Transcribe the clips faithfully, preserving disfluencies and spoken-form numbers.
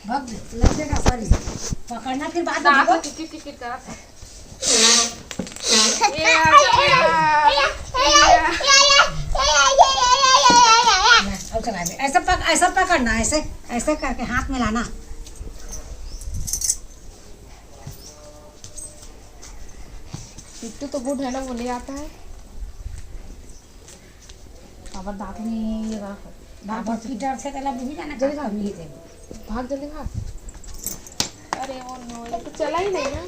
भाग दे, लग जाएगा, सॉरी। पकड़ना फिर बाद में, दांत देखो। किट किट किट करत है। और चला दे। ऐसा पक-, ऐसा पकड़ना, ऐसे, ऐसे करके हाथ में लाना। पिट्टू तो गुड है ना, वो ले आता है। काबर दांत नहीं ये रहा। दांत की डर से तेला बुझी जाना, जल्दी भाग। भाग, जल्दी भाग। अरे, ओ नो, ये तो चला ही नहीं ना।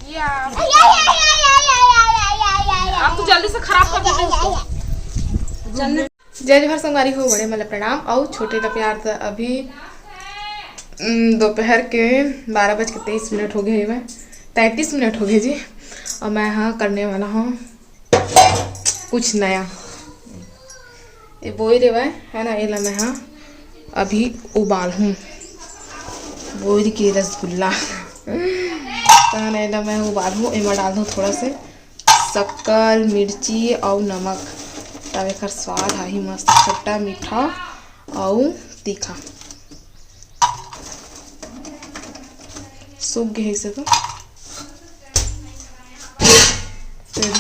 ये आप, आप तो जल्दी से खराब कर देते हो उसको। चलने। जय जोहार संगवारी हो, बड़े मन ला प्रणाम अउ छोटे ला प्यार। त अभी, उम, दोपहर के बारह बज के तेईस मिनट हो गए हवय, तैंतीस मिनट हो गए जी। और मैं हाँ करने वाला हूँ कुछ नया। ये बोइर हवय, है ना, एला मैं हाँ अभी उबालहूँ। बोइर के रसगुल्ला। त है ना, एला मैं उबालहूँ, एमा डाल दूँ थोड़ा से शक्कर, मिर्ची अउ नमक। तब एकर स्वाद आही मस्त, खट्टा, मीठा अउ तीखा। सूख गे हे इसे तो। फिर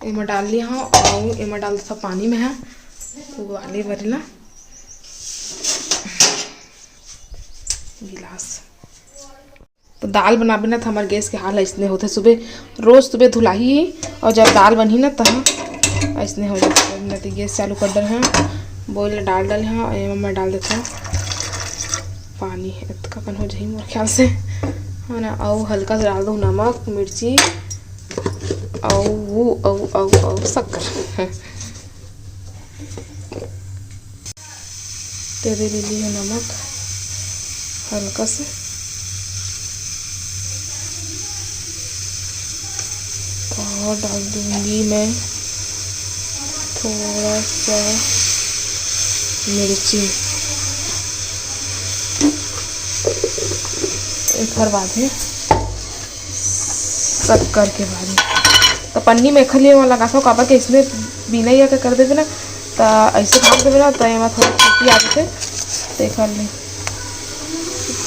एमा डाल लिया हूँ अउ एमा डाल देथव पानी में है उबाले बर ला गिलास। तो दाल बनाबे ना, त हमर गैस के हाल अइसने होथे। सुबह, रोज सुबह धुलाही, और जब दाल बनही ना, तहाँ अइसने हो जाथे। मैं तो गैस चालू कर डरे हँव, बोइर ला डाल डाले हँव, और एमा मैं डाल देथव पानी, एतका कन हो जाही मोर ख्याल से, है ना। अउ हल्का सा डाल दूँ नमक, मिर्ची, अउ वो, अउ, अउ, अउ शक्कर। तेरे ले लिए नमक हल्का से, और डाल दूंगी मैं थोड़ा सा मिर्ची। एकर बाद है शक्कर के बारी। तो पन्नी में एखर लिए मैं लगाथव, काबर के इसने बिना ये के कर देबे ना, त ऐसे भाग देबे ना, त एमा थोड़ा चीटी आ जाथे। त एखर लिए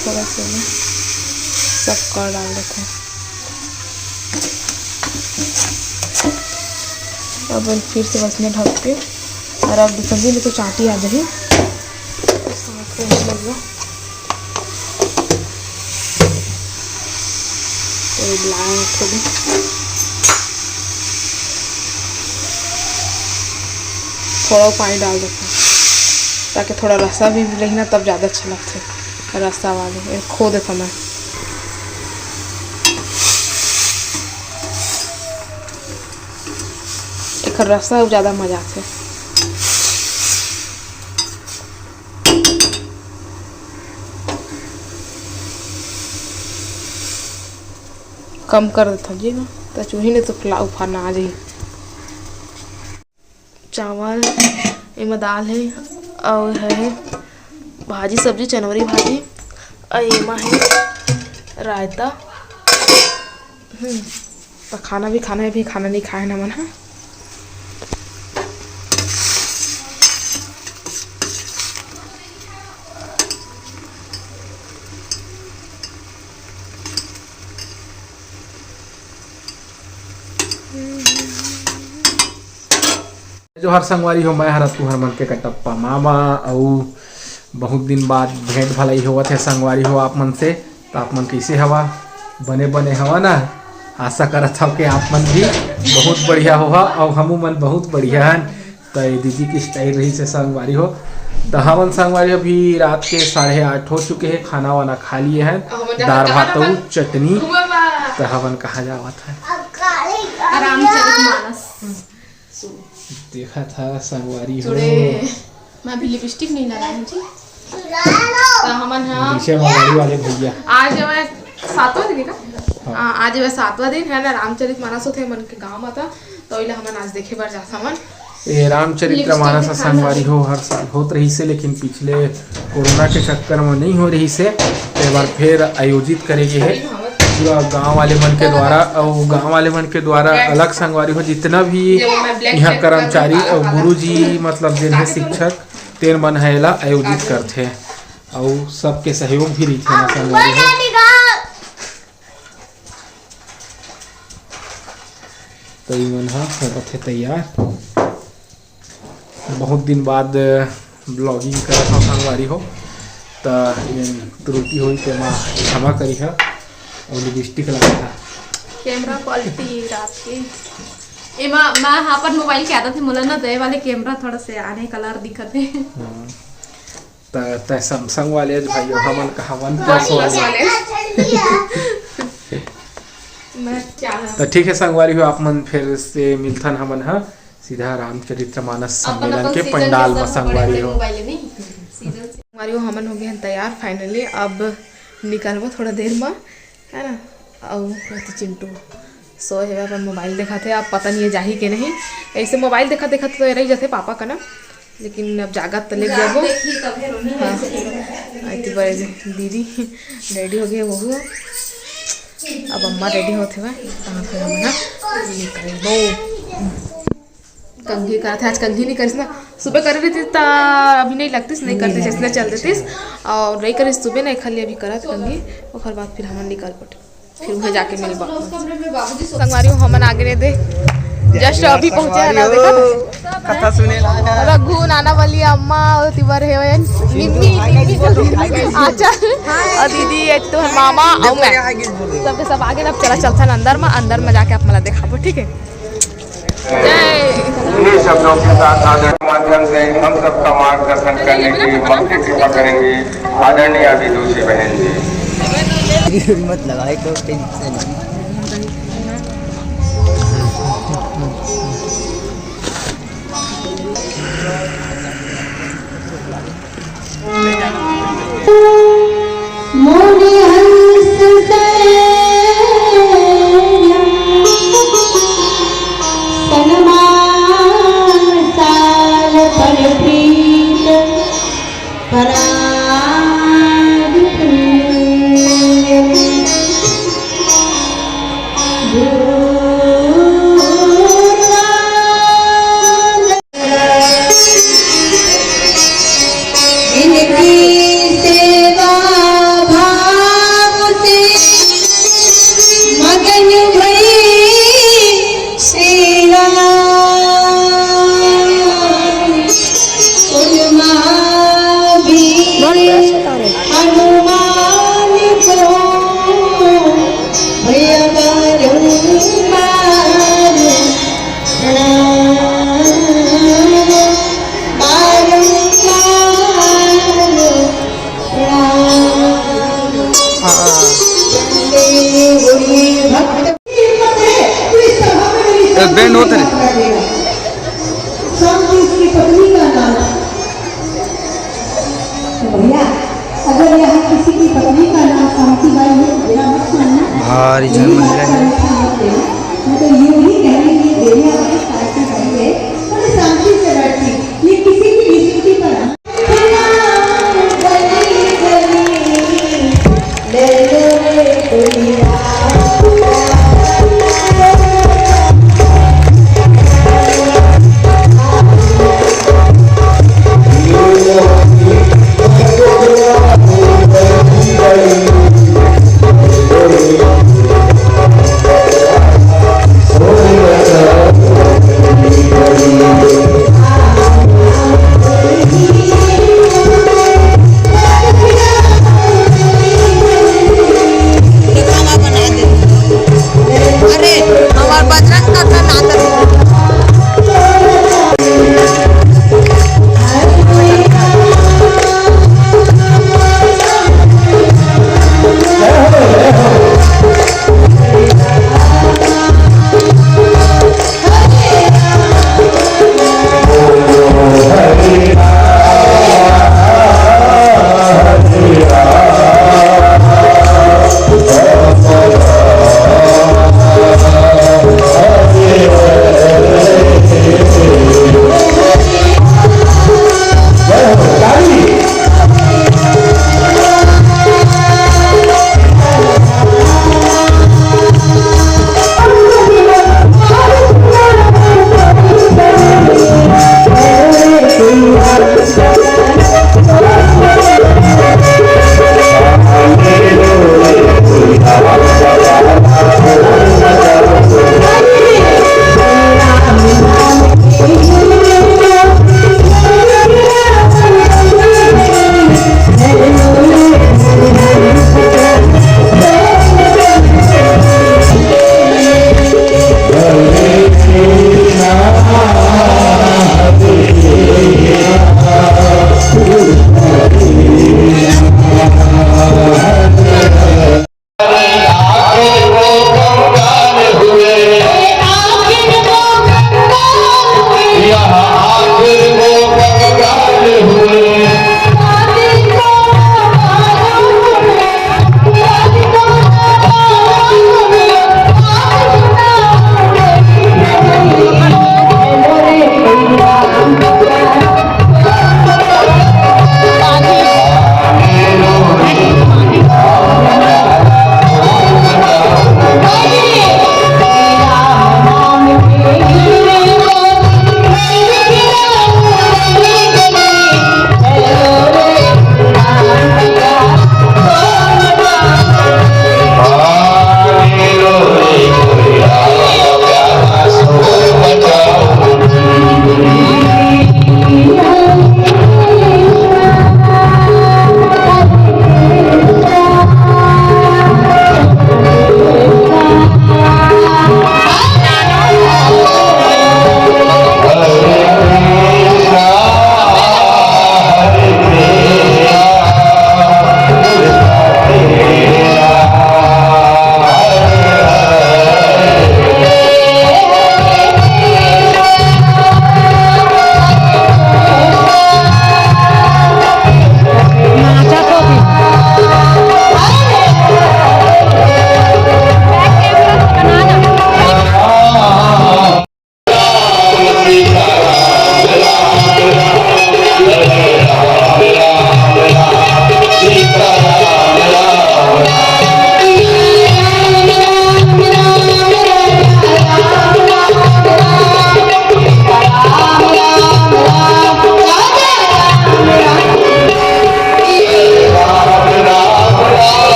थोड़ा सा मैं शक्कर डाल देथे। अब फिर से बस में ढक के, और अब सब्जी में तो चाटी आ जाही। साथ में लग गया। तो ये बनाए हैं थोड़ी, थोड़ा पानी डाल देते हैं, ताकि थोड़ा रसा भी रही ना, तब ज़्यादा अच्छा लगता है रसा वाले। ये खो देता मैं, एक रसा ज़्यादा मजा आते। कम कर देथव जी ना, त चूही नहीं तो फुला उफाना आ जाही। चावल, एमा दाल है, और है भाजी सब्जी, चनवरी भाजी, और एमा है रायता। हम्म, तो खाना भी खाना है, अभी खाना नहीं खाए ना मन, हाँ। जोहार संगवारी हो, मैं हरा तुहर मन के कटप्पा मामा। अउ बहुत दिन बाद भेंट भलाई होवत है संगवारी हो आप मन से। तो आप मन कैसे हवा? बने बने हवा ना? आशा करत हव कि आप मन भी बहुत बढ़िया होहा, अउ हमू मन बहुत बढ़िया हन। तो ये दीदी की स्टाइल रही से संगवारी हो। तो हमन संगवारी हो, अभी रात के साढ़े आठ हो चुके हैं, खाना वाना खा लिए हैं, दाल भात अउ चटनी। तो हमन कहाँ जावत है? रामचरित मानस। देखा था संगवारी हो। मैं अभी लिपस्टिक नहीं लगाई हूँ जी। तो हमन ह पीछे वाली वाले भैया। आज हवय सातवां दिन का। हाँ। हाँ, आज हवय सातवां दिन है ना, रामचरित मानस होथे हमन के गाँव म, त तो ओइला हमन आज देखे बर जात हमन। ए रामचरित मानस संगवारी हो, हर साल होत रहिस हे, लेकिन पिछले कोरोना के चक्कर म नहीं हो रहिस हे, तो एक बार फिर आयोजित करे गे हे। पूरा गांव वाले मन के द्वारा, अउ गांव वाले मन के द्वारा अलग संगवारी हो, जितना भी यहाँ कर्मचारी अउ गुरुजी, मतलब जेन हे शिक्षक, तेन मन ह एला आयोजित करथे। अउ सबके सहयोग भी रहिथे ना संगवारी हो। तो इमन ह होवत हे तैयार। बहुत दिन बाद vlogging करत हव संगवारी हो, त एन त्रुटि होई तेमा क्षमा करिहा। अउ लिपस्टिक लगाथा। कैमरा क्वालिटी रात के एमा मैं अपन मोबाइल के आदत हे, मोला ना दे वाले कैमरा थोड़ा से आने कलर दिखत हे। हाँ। त तै Samsung वाले आज भाई हो, हमन का हमन Plus वाले। मैं क्या है? त ठीक है संगवारी हो, आप मन फिर से मिलथन हमन ह सीधा रामचरित्र मानस अपन सम्मेलन अपन के सीजन पंडाल के म सब संगवारी बड़े हो। मोबाइल नहीं। सीजन से संगवारी हो, हमन हो गए हैं तैयार finally। अब निकलबो थोड़ा देर म, है ना? अउ अति चिंटू सोए हवे, अपन मोबाइल देखत हे। अब पता नहीं ये जाही के नहीं, ऐसे मोबाइल देखत देखत तो रह जाते पापा का ना, लेकिन अब जागत त ले जात जाबो। देखी तभे रोही हाँ। ऐसे। आती बड़े दीदी ready हो गए, वहू। अब अम्मा ready होत हवे, तहाँ फिर हम ना निकलबो। कंघी करत हे, आज कंघी नहीं करिस ना, सुबह करे रहती त अभी नहीं लगतीस, नहीं करतीस, ऐसने चल देतीस। अउ नहीं करिस सुबह, नहीं खाली अभी करत कंघी, ओकर बाद फिर हमन निकल पड़े, फिर उहे जाके मिलबा। संगवारी हो, हमन आगे रे दे, just अभी पहुंचे हैं ना, देखा था? कथा सुने ला। रघु, नाना वाली अम्मा, अउ तिबर हे वयन, निम्मी, निम्मी, आचल, अउ दीदी, ये तो मामा, अउ मैं। सबके सब आगे, अब चला चलथन अंदर में, अंदर में जाके आप मला देखाबो, ठीक है? जय। इन्हीं शब्दों के साथ आदर के माध्यम से हम सबका मार्गदर्शन करने की भक्ति कृपा करेंगी आदरणीय विदुषी बहन जी। मत लगाए तो टेंशन है। मोर हंस सैन्यम सनमान साल पर प्रीत पराग पुण्यम। इनकी सेवा भाव से मगन भई श्री राम। उन महावीर हनुमान को भैया बारंबार प्रणाम, बारंबार प्रणाम। हाँ। वंदे गुरु भक्त। ए, बैंड होत रे। शांति उसकी पत्नी का नाम। तो भैया, अगर यहाँ किसी की पत्नी का नाम शांति बाई हो तो बुरा मत मानना। भारी झन मन है। मैं तो यूं ही कहने की देवियाँ बड़ी शांति बाई है, पर शांति से बैठती, ये किसी की भी छुट्टी पर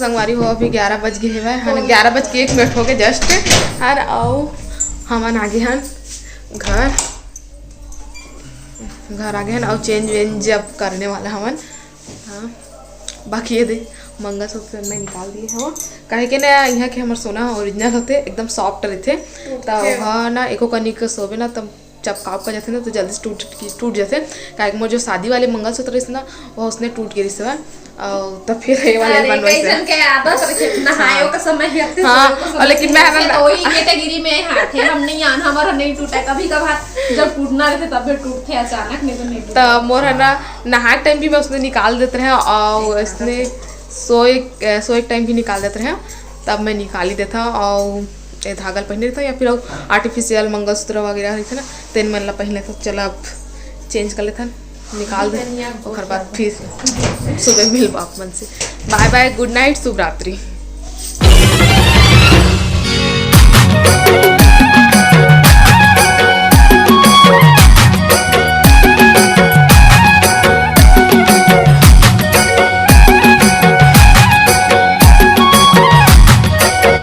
संगवारी हो, अभी ग्यारह बज गे हवय, हाँ, ग्यारह बज के एक मिनट हो गए जस्ट। और अउ हमन आगे हन घर, घर आगे हन, अउ चेंज वेंज अब करने वाला हमन। हाँ, बाकी ये दे, मंगलसूत्र मैं निकाल दिए हव, काहे के ना, यहाँ के हमर सोना ओरिजिनल होते, एकदम सॉफ्ट रहते, तो हाँ ना, एको कनिक सोबे ना, तब चपकाव का जाथे ना, तो जल्दी से टूट टूट जाथे। काहे कि मोर जो शादी वाले मंगलसूत्र रहिस ना, वो उसने टूट गे रहिस हवय, अउ तब फिर ये वाले अरे, बनवाइस कई हवय। जन के आदत रहिथे, नहायो हाँ। के समय ही अति हाँ, सोयो के समय और लेकिन ही मैं अति ना तो वही कैटेगरी में हाथ है, हम नहीं आना, हमारा नहीं टूटा। कभी कभार जब टूटना रहते तब भी टूटते अचानक, नहीं तो नहीं टूटता। तो मोर है ना, नहाए टाइम भी मैं उसने निकाल देते रहे, और इसने सोए सोए टाइम भी निकाल देते रहे, तब मैं निकाल ही देता। और ये धागल पहने रहता, या फिर आर्टिफिशियल मंगलसूत्र वगैरह रहते ना, तेन मन ला पहन लेता। चला, अब चेंज कर लेता, निकाल दे, ओकर बाद फिर सुबह मिलबा आप मन से। बाय बाय, गुड नाइट, शुभ रात्रि।